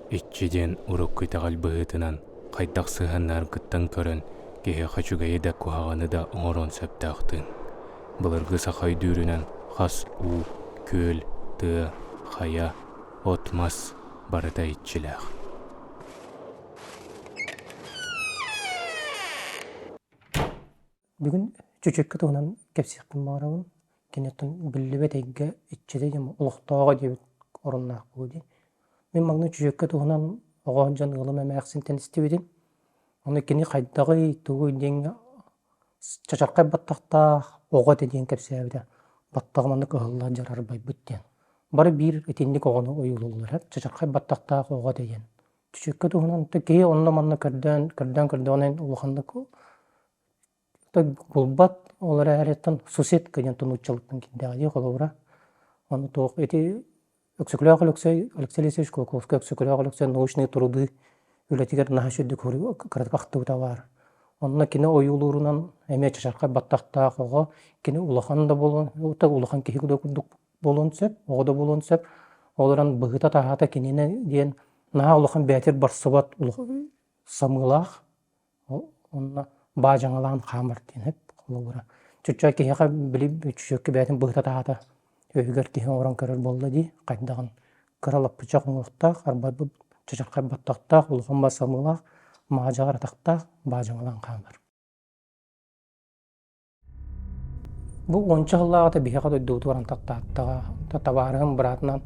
Иччи диэн урукку итэҕэл быһыытынан хайдах сыһыаннаһаргыттан көрөн киһиэхэ үчүгэйи да куһаҕаны да оҥоруон сөптөөх тыын. Былыргы саха өйдүүрүнэн хас уу, күөл, тыа, хайа, от-мас барыта иччилээх. Бүгүн чөчүөккэ туһунан кэпсиэхпин баҕарабын. Кини оттон биллибэт эйгэ иччитэ диэн олохтооҕо диэбит оруннаах буолуо дии. Мин маҥнай чөчүөккэ туһунан оҕо дьон ыалым эмээхсинтэн истибитим. Ону кини хайдаҕый, тугуй диэҥҥэ чачархай баттахтаах оҕо этэ диэн кэпсээбитэ. Баттаҕым маннык ыһылла дьарарбайбыт диэн. Бары биир итинник оҕону ойуулууллар чачархай баттахтаах оҕо этэ диэн. Чөчүөккэ туһунан киһи онно-манна көрдөөн, көрдөөн көрдөҕүнэ улаханнык булбат, ол эрээриттэн суседка диэн нууччалыттан киирдэҕэ дии холобура. Ону туох ити Өксөкүлээх Өлөксөй, Алексей Алексеевич Кулаковскай Өксөкүлээх Өлөксөй научные труды үлэтигэр наһаа үчүгэй кыратык ахтыбыта баар. Онно кини ойуулуурунан эмиэ чачархай баттахтаах оҕо, кини улахан да буолуон, улахан киһи курдук буолуон сөп, оҕо да буолуон сөп. Ол эрэн быһыыта-таһаата кинини диэн наһаа улахан бэйэтигэр барсыбат самыылаах Онно баадьаҥалаан хаамар диэн эп холобура. Чуччаа киһиэхэ били чүчүөккэ бэйэтин быһыта-таһаата өйүгэр киһи оҥорон көрөр буолла дии хайдаҕын кыра лаппычах уҥуохтаах, арбайбыт чачархай баттахтаах, улахан бас самыылаах, маадьаҕар атахтаах баадьаҥалаан хаамар. Бу уонча сыллааҕыта биһиэхэ дойдубутугар антахтааттаҕа табаарыһым быраатынан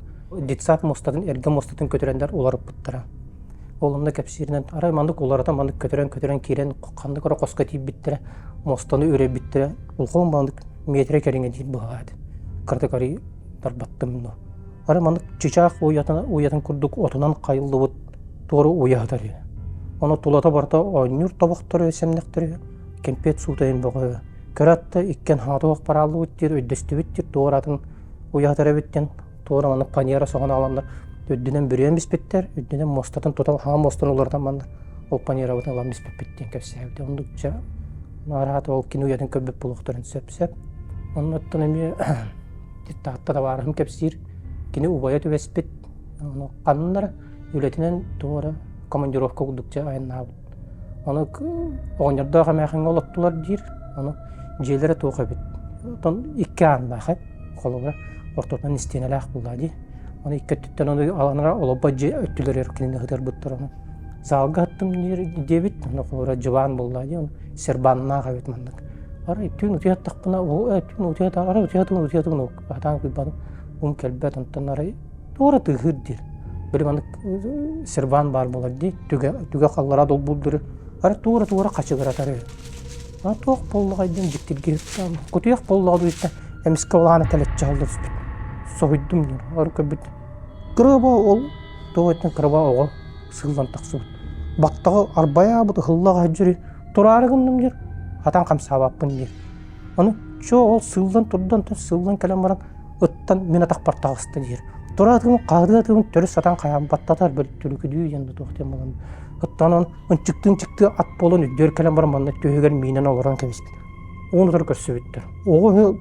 детсад муостатын эргэ муостатын көтүрэннэр уларыппыттара. Ол онно кэпсииринэн арай маннык уларытан маннык көтүрэн-көтүрэн киирэн ханнык эрэ хоско тиийбиттэрэ, муостаны үрэйбиттэрэ улахан маннык миэтэрэ кэриҥэ диир быһаат. Кыратык арый тарбаттым но. Арай маннык чычаах уйатын, уйатын курдук отунан хайыллыбыт туору уйаһытар үһү. Ону тулата барыта оонньуур тобохтору сэмнэхтэр үһү. Кэмпиэт суутайын бөҕө көрөөт да иккиэн хаҥатыах барааллыбыт диир, өйдөстүбүт диир, туора атын уйаһытар эбит диэн туора маннык паньера соһон аҕаланнар үрдүнэн бүрүйэн биспиттэр, үрдүнэн муостатын тутан хаҥа муостаны уларытан манна ол паньерабытын ылан биспиппит диэн кэпсээбитэ. Оннук дьэ араата ол кини уйатын көрбүт буолуохтарын сөп-сөп. Оннуттан эмиэ Таатта табаарыһым кэпсиир, кини убайа түбэспит, ону ханна үлэтинэн туора командировка курдук дьэ айаннаабыт. Ону оҕонньордоох эмээхиҥҥэ олоттулар диир, ону дьиэлэрэ туох эбит. Оттон икки ааннаах эбит, холобура, ортотунан истиэнэлээх буоллаа дии. Ону икки өттүттэн ону аланара олобо дьиэ өттүлэригэр кинини ыһытарбыттар ону. Залга ыһыттым диэбит, ону холобура дьыбаан буоллаа дии, ону сербаннаах эбит маннык. Арай түүн утуйа аттахпына, түүн утуйа арай утуйа утуйа сатаан куйбатым, ум кэлбэт, онтон арай туора тыаһыыр диир. Били маннык сервант баар буолар дии, түгэ, түгэ халлара долбуурдары, арай туора-туора хачыгыратар үһү. А туох буоллаҕай диэн дьиктиргиһит кутуйах буоллаҕа дуу эмискэ улаана тэлэччи аһылла түспүт. Соһуйдум диэн, ары көрбүт. Кыраба ол туох эттэн кыраба оҕо сыыллан тахсыбыт. Баттаҕы арбайаабыт ыһыллаҕа дьүрү тураары гынным диир, хатан хамсаабаппын диир. Ону чуо ол сыыллан турда, онтон сыыллан кэлэн баран ыттан мин атахпар таҕыста диир. Тураатыгым хаһытыатыгым төрүт сатаан хайаан баттатар бэл түлүкүдүү диэн да туох диэн буолан ыттан он ынчыктыы-ынчыктыы ат буолан үрдүгэр кэлэн баран манна түөһүгэр миинэн олорон кэбиспит. Уун утары көрсүбүттэр. Оҕо үһү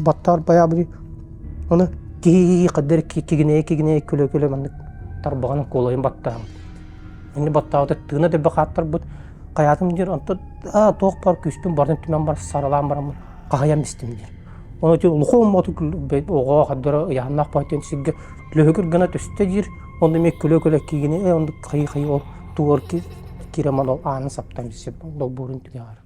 баттаар байаабыт ону киһи хаддар кигинэйэ кигинэйэ күлэ-күлэ маннык тарбаҕын куолайын баттаабыт. Инни баттаабыта тыына дөбө хааттарбыт хайаатым диир онтон аа туох баар күүспүн барытын түмэн баран саралаан бараммын хаһыйан бистим диир. Ону ити улахан мотук оҕо хардара ыйааннаах баайтын сиргэ лөһүгүр гына түстэ диир. Онно эмиэ күлэ-күлэ киигини э оннук хайыы-хайыы ол туор киирэн ол аанын саптан билсэ долбуурун түгэҕэр.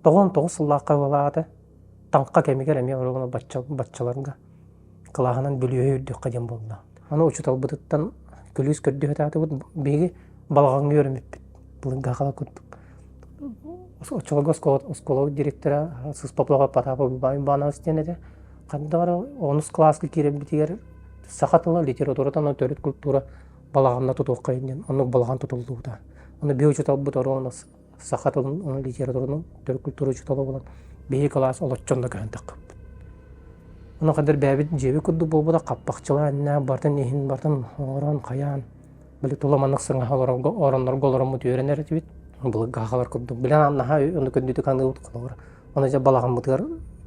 99 сыллаахха буолаата таҥха кэмигэр эмиэ оруобуна бачча баччаларга кылааһынан бүлүүһэ үрдүөххэ диэн буолла. Аны учууталбытыттан күлүүс көрдүү сатаатыбыт. Биһиги балаҕаҥҥа үөрэммиппит. Былыргы курдук. Оччолорго оскуола, оскуолабыт директора Сыспоплова Потапов Иванович диэн этэ. Ханна эрэ онус кылааска киирэрбитигэр саха тыла, литературата уонна төрүт культура балаҕанна тутуохха диэн оннук балаҕан тутуллубута. Ону биһи учууталбыт оруобуна саха тылын уонна литератураны төрүт культура учуутала буолан биһиги кылаас олоччонно көһөн таххыппыт. Ону хадыр бэйэбит дьиэбит курдук буолбута хаппахчылаан иннэ бартын иһин бартын оҥорон хайаан били тула маннык сыҥаһа олорорго ороннорго олороммут үөрэнэр этибит былыргы сахалар курдук билэн наһаа ону көрдүүтүк аныыбыт холобура ону дьэ балаҕаммытыгар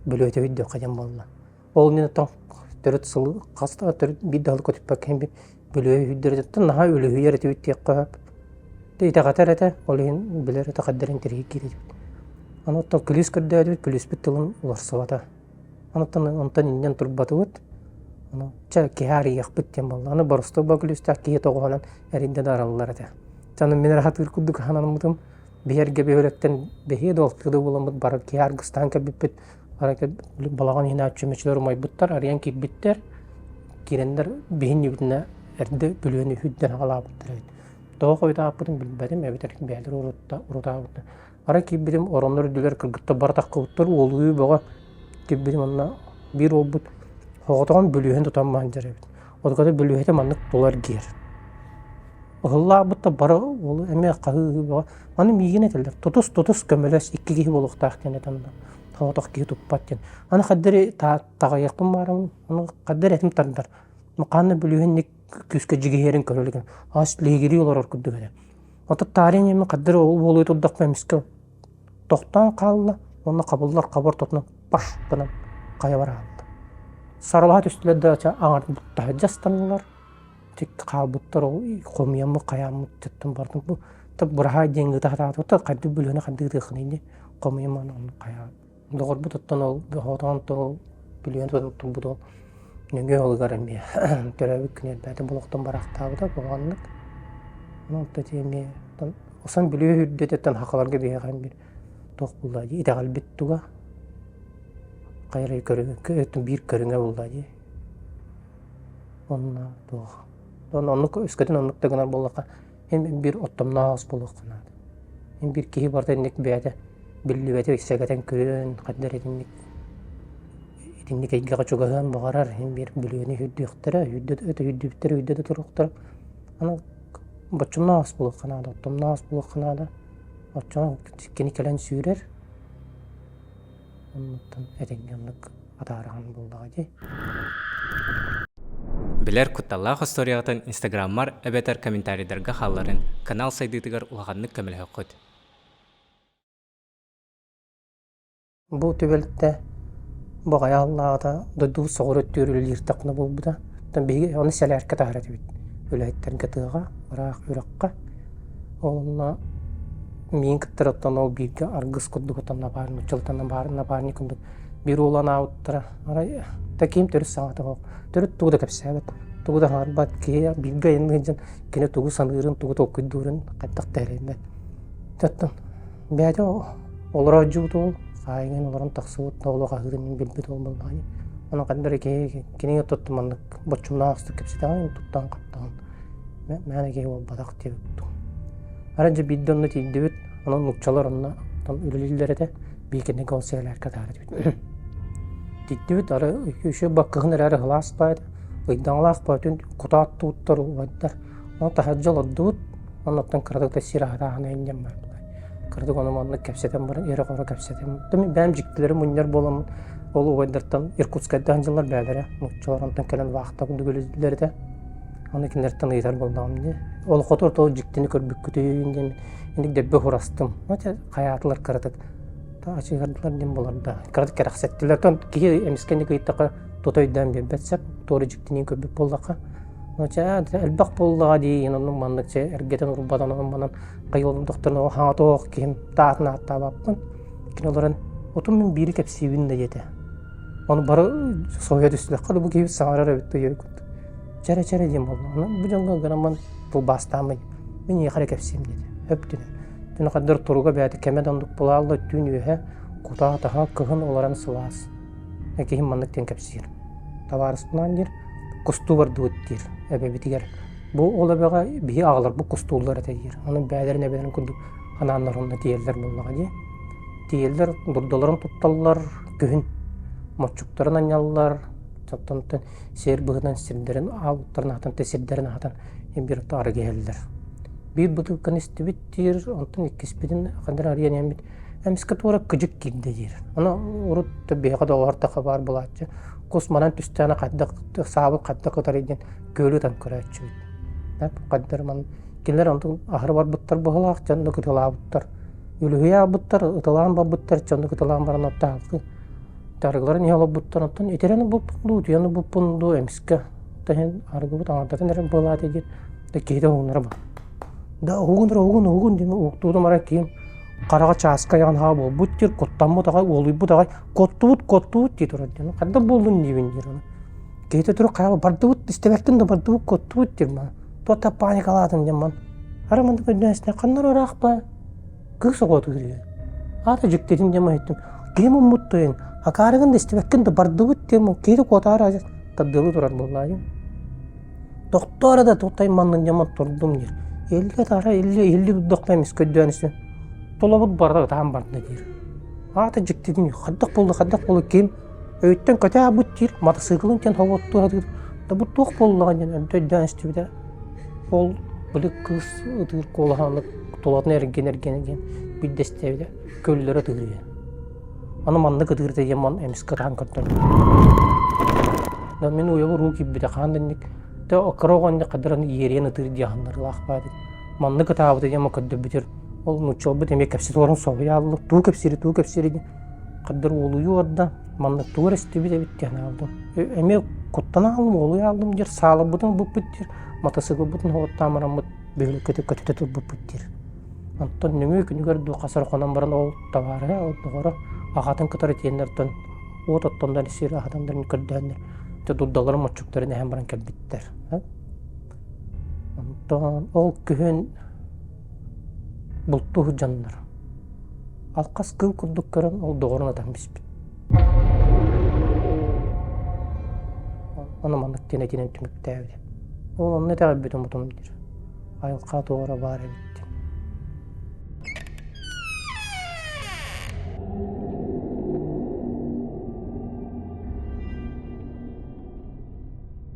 бөлүөтөбүт диэххэ диэн буолла ол инниттэн. Төрүт сыл хас да төрүт биир да сылы көтүппэккэ иһин бүлүөһү сүүрдэр наһаа үлүһүйэр этибит диэххэ сөп. Итэҕэтэр этэ, ол иһин билэр этэ хайдарын интэриэһиргиир этибит. Аны оттон күлүүс көрдөөтүбүт, күлүүспүт тылын уларсыбата. Онтон онтон инньэн турбатыбыт. Ону чэ киһи арыйыахпыт диэн буолла. Аны боростуой күлүүстээх киһи тоҕоһунан эрийдэ да араллар этэ. Чэ аны мин эрэ сатыыр курдук санаммытым. Биһэргэ бөһүөлэктэн бэһиэ да алтыа да буоламмыт бары киһи аргыстаан кэлбиппит. Арай балаҕан иһинээччи чүмэчилэр умайбыттар, арыйан киирбиттэр. Киирэннэр биһиннибитинэ эрдэ бүлүөнү үрдэн аҕалаабыттар эбит. Тоҕо хойутаабыппытын билбэтим эбэтэр бэйэлэрэ урутаабыттар. Арай киирбитим ороннор үрдүгэр кыргыттар бары таххыбыттар, уолуйуу бөҕө киирбитим онно биир уолбут соҕотоҕун бүлүүһүн тутан маһын эбит. Отгота бүлүүһэтэ маннык тула эргийэр. Ыһыллаабыт да бары уолу эмиэ хаһыы бөҕө. Аны миигин этэллэр, тутус тутус көмөлөс икки киһи буолуохтаах диэн этэн соҕотох киһи туппат диэн. Аны хаддары таҕайыахпын баарым, аны хаддары этим тардар. Ханна бүлүүһүн күүскэ дьигиһиэрин көрө илигим. Аас лиһигирии олорор курдук этэ. Оттон таарыйан иһэммин хаддары ол буолуо турдахпына эмискэ тохтоон хаалла уонна хабыллар хабыр тотунан паш гынан хайа бараалла. Саралаһа түстүлэр да ча аҥар таһырдьа ыстаннылар. Хаалбыттар ол хомуйаммыт хайааммыт тыттан бардым бу быраһаай диэн ыыта сатаатыбыт хайдах бүлүөнэ хайдах ыытыаххыный дии хомуйаммын онно хайаа Доҕорбут оттон ол хоотоон ол бүлүүһүн тутан турбут ол нөҥүө олугар эмиэ төрөөбүт күнү элбээтэ болохтон бараахтаабыта куһаҕаннык. Онон ити эмиэ осон бүлүүһү үрдүтүттэн хахаларга биһиэхэ биир туох булла дии итэҕэлбит туга хайа көрүҥ биир көрүҥэ булла дии. Онно туох оннук өскөтүн оннук да гынар буоллахха Эн биир оттомноох ас буолуохха наада. Эн биир киһи барыта инник бэйэтэ биллибэти сэгэтэн көрөн, хайдах эрэ итинник итинник эйгэҕэ чугаһыан баҕарар. Эн биир бүлүүнү үрдүөхтэрэ, үрдүбүттэрэ үрдэ да туруохтара. Аны боччумнаах ас буолуохха наада, оттомноох ас буолуохха наада. Оччоҕо кини кэлэн сүүрэр. Оннуттан этэҥҥэ оннук атаараҕын буоллаҕа дии. Билэр кутталлаах остуоруйаҕытын инстаграммар эбэтэр комментарийдарга хаалларын канал сайдыытыгар улаханнык көмөлөһөххүт. Бу түбэлтэ бу аҕыйах дойдубут соҕуруу өттүгэр үлэлииртэхпинэ буолбута. Оттон биһиги ону сэлээркэ таһар этибит. Үлэһиттэргэ тыаҕа, ыраах үрэххэ. Онно миин кыттар оттон ол бииргэ аргыс курдук оттон напарник нууччалыттан напарник курдук биир уолу анаабыттара. Арай таким төрүт саҥата суох. Төрүт тугу да кэпсээбэт, тугу да саҥарбат киһи бииргэ айанныы сылдьан кини тугу саныырын, тугу толкуйдуурун хайдах да эрэйбэт. Оттон бэйэтэ олорооччубут уол хаайыҥын олорон тахсыбыт олох аһыырын мин билбит уол буоллаҕа дии. Онон хайдах эрэ киһи кинигэ туттум маннык боччумнаах кэпсэтэҕин туттан-хаптаҕын мээнэ киһи буолбатах диэбит Арай дьэ биирдэ онно тиийдибит, онон нууччалар онно үлэлииллэр этэ, биир кэнники ол сэлээркэ таһаар этибит. Тиийдибит, арай үчүгэй баккыһын эрээри сылаас баайда, ыйдаҥалаах баайтын кутаат тууттар убайдар. Ону таһырдьа олордубут, оннуттан кыратык да сир аһатааһына инньэн барбыта. Кыратык ону маннык кэпсэтэн баран, ирэ-хоро кэпсэтэн. Мин бэйэм дьиктилэри мунньар буоламмын, ол убайдартан Иркутскайдаан дьыллар бэйэлэрэ нууччалар онтон кэлэн вахта курдук үлэлииллэр этэ. Аны кинилэртэн ыйытар буоллаҕым дии. Ол хоту ортолу дьиктини көрбүккүтүн диэн инник дэбби хурастым. Чэ, хайаатылар кыратык ачыгардылар диэн буолар да. Кыратык кэрэхсэттилэр. Оттон киһи эмискэ инник ыйыттахха тута өйдөөн биэрбэт сөп. Туора дьиктини көрбүт буоллахха. Чэ, элбэх буоллаҕа дии, оннук маннык чэ эргэтэн урбатан онон манан хайыылын хаҥатоох киһим таатын ааттаабаппын. Кини олорон отун мин биири кэпсиибин да диэтэ. Ону бары соһуйа түстүлэр. Хата бу киһи саҥарар эбит диэбит Чэрэ-чэрэ диэн буолла. Онон бу дьоҥҥо гынан тылбаастааммын мин эйиэхэ эрэ кэпсиэм диэтэ. Өп түнэ. Түнэ хайдар туруга бэйэтэ кэмэ да оннук булаалла түүн үөһэ кутаа таһа кыһын олорон сылаас. Киһим маннык диэн кэпсиир. Табаарыспынаан диир, кустуу бардыбыт диир эбэбитигэр. Бу ол эбэҕэ биһи аҕаларбыт кустууллар этэ диир. Онон бэйэлэрин эбэлэрин курдук анааннар онно тиийэллэр буоллаҕа дии. Тиийэллэр, дурдаларын тутталлар, күһүн моччуктарын анньаллар, оттон сиэр быһыытынан сирдэрин аалыттарын аһатан сирдэрин аһатан биир арыгы иһэллэр. Биир бытыылканы истибит диир, онтон иккиспитин ханна арыйан иһэммит эмискэ туора кыдьык киирдэ диир. Ону урут биһиэхэ доҕор таха баар буолааччы. Кус манан түстэҕинэ хайдах саабыт хайдах ытарый диэн күөлү ытан көрөөччүбүт. Хайдах ман кинилэр онтон аһары барбыттар быһыылаах, дьонно кытылаабыттар. Үлүһүйэ аалбыттар, ытылаан барбыттар, дьонно кытылаан баран оттоһалгы. Арыгыларын иһэ олорбуттар, оттон итирэн ылбыппын дуу, утуйан ылбыппын дуу эмискэ иһин арыгыбыт аҥардатын эрэ буолаата диир да киһитэ уһугуннара бар. Да уһугун эрэ уһугун уһугун диэн уһуктуутум арай киһим хараҕа чааска айаҕын хаҕа буолбут диир, куттаммыт аҕай, уолуйбут аҕай, куоттубут куоттубут дии турар диэн. Хайдах буоллун диибин диир аны. Киһитэ турук хайаҕа бардыбыт истэбэккин да бардыбыт куоттубут диир мана. Туох паникалаатын диэн ман. Арай маннык өйдөөн истэн ханна эрэ ыраах баа Кыыс оҕо ытыыр Аата дьиктитин диэн иһиттим. Киһи муммут тойон, акаарыгын да истибэккин да бардыбыт диэн киһи куотаары тардыалыы турар буоллаайым. Тохтоо эрэ да туохтай маннын диэн турдум диир. Илли таара илли илли дохтой эмискэ өйдөөн истим. Толобут барда ытаан барда диир. Аата дьиктитин хайдах буолла хайдах буолла ким өйүттэн көтө аабыт диир матасыыкылын диэн хоботтуу сатыыр. Да бу туох буоллаҕа диэн өйдөөн истибитэ. Ол били кыыс ытыыр куолаһа тулатын эргин эргин диэн биирдэстэбитэ көллөрө ытыыр Аны маннык ытыыр диэн ман эмискэ ытаан көрдөрдүм. Мин уйабар уу киирбитэ хаан да инник тэ кыра оҕо инник хадыран иэриэн ытыыр диэханнарылаах баа Маннык ытаабыта диэн көрдөрбүтүр ол нууччалбыт эмиэ кэпсэтэ олорон соһуйа аалла тугу кэпсиири тугу кэпсиири диэн хаддар уолуйуу орда маннык тугу эрэ истибит эбит диэн аалдым эмиэ куттана ааллым уолуйа ааллым диир сааларбытын ылбыппыт диир матасыыкылбытын хоҕуттаан бараммыт бөһүөлэккэ көтүтэ турбуппут диир. Онтон нөҥүө күнүгэр дуу хас эрэ хонон баран ол табаарыһа, ол доҕоро аҕатын кытары тиэннэртэн уот оттоннор сир аһатаннарын көрдөөннөр дьэ дурдаларын моччуктарын эһэн баран кэлбиттэр. Онтон ол күһүн бултуу сылдьаннар алхас кыыл курдук көрөн ол доҕорун атан биспит. Ону маннык диэн этинэн түмүктээбитэ. Ол онно итэҕэйбитим утум диир. Айылҕа туора баар эбит.